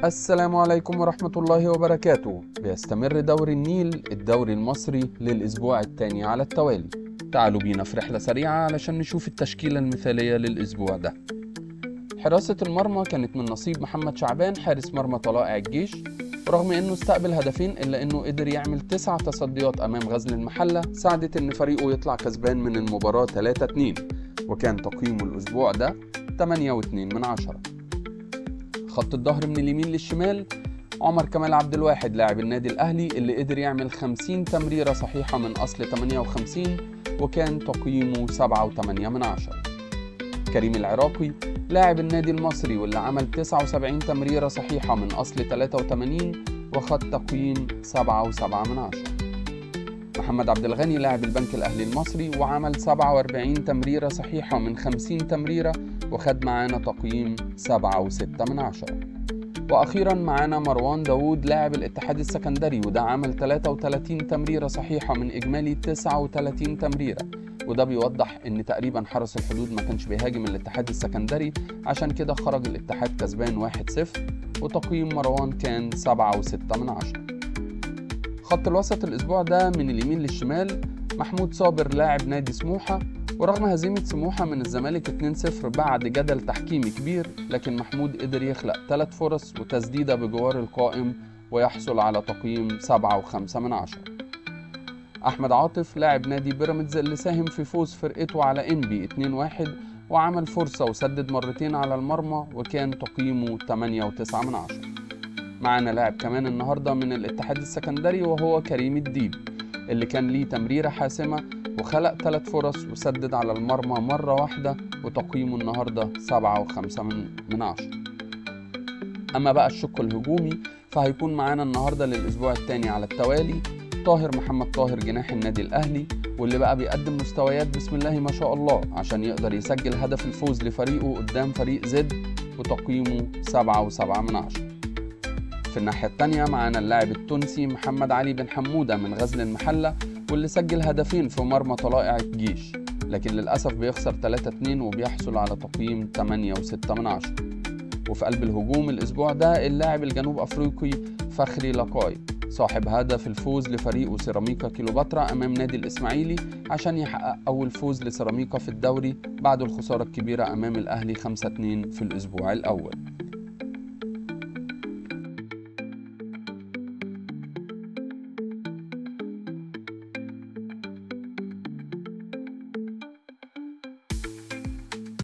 السلام عليكم ورحمة الله وبركاته. بيستمر دوري النيل الدوري المصري للأسبوع الثاني على التوالي. تعالوا بينا في رحلة سريعة علشان نشوف التشكيلة المثالية للأسبوع ده. حراسة المرمى كانت من نصيب محمد شعبان حارس مرمى طلائع الجيش، ورغم انه استقبل هدفين الا انه قدر يعمل 9 تصديات امام غزل المحلة ساعدت ان فريقه يطلع كسبان من المباراة 3-2، وكان تقييمه الاسبوع ده 8.2 من 10. خط الظهر من اليمين للشمال عمر كمال عبد الواحد لاعب النادي الاهلي اللي قدر يعمل 50 تمريرة صحيحة من اصل 58 وكان تقييمه 7.8 من 10. كريم العراقي لاعب النادي المصري واللي عمل 79 تمريرة صحيحة من أصل 83 وخد تقييم 7.7 من 10. محمد عبد الغني لاعب البنك الأهلي المصري وعمل 47 تمريرة صحيحة من 50 تمريرة وخد معانا تقييم 7.6 من 10. وأخيرا معانا مروان داوود لاعب الاتحاد السكندري وده عمل 33 تمريرة صحيحة من إجمالي 39 تمريرة، وده بيوضح ان تقريبا حرس الحدود ما كانش بيهاجم الاتحاد السكندري، عشان كده خرج الاتحاد كسبان 1-0 وتقييم مروان كان 7.6 من 10. خط الوسط الاسبوع ده من اليمين للشمال محمود صابر لاعب نادي سموحة، ورغم هزيمة سموحة من الزمالك 2-0 بعد جدل تحكيمي كبير، لكن محمود قدر يخلق 3 فرص وتسديدة بجوار القائم ويحصل على تقييم 7.5 من 10. أحمد عاطف لاعب نادي بيراميدز اللي ساهم في فوز فرقته على إنبي 2-1 وعمل فرصة وسدد مرتين على المرمى وكان تقييمه 8.9 من 10. معانا لاعب كمان النهاردة من الاتحاد السكندري وهو كريم الديب اللي كان ليه تمريرة حاسمة وخلق 3 فرص وسدد على المرمى مرة واحدة وتقييمه النهاردة 7.5 من 10. أما بقى الشق الهجومي فهيكون معانا النهاردة للأسبوع الثاني على التوالي طاهر محمد طاهر جناح النادي الأهلي واللي بقى بيقدم مستويات بسم الله ما شاء الله عشان يقدر يسجل هدف الفوز لفريقه قدام فريق زد وتقييمه 7.7 من 10. في الناحية التانية معانا اللاعب التونسي محمد علي بن حمودة من غزل المحلة واللي سجل هدفين في مرمى طلائع الجيش، لكن للأسف بيخسر 3-2 وبيحصل على تقييم 8.6 من 10. وفي قلب الهجوم الأسبوع ده اللاعب الجنوب أفريقي فخري لقاي صاحب هدف الفوز لفريقه سيراميكا كيلوباترا أمام نادي الإسماعيلي عشان يحقق أول فوز لسيراميكا في الدوري بعد الخسارة الكبيرة أمام الأهلي 5-2 في الأسبوع الأول.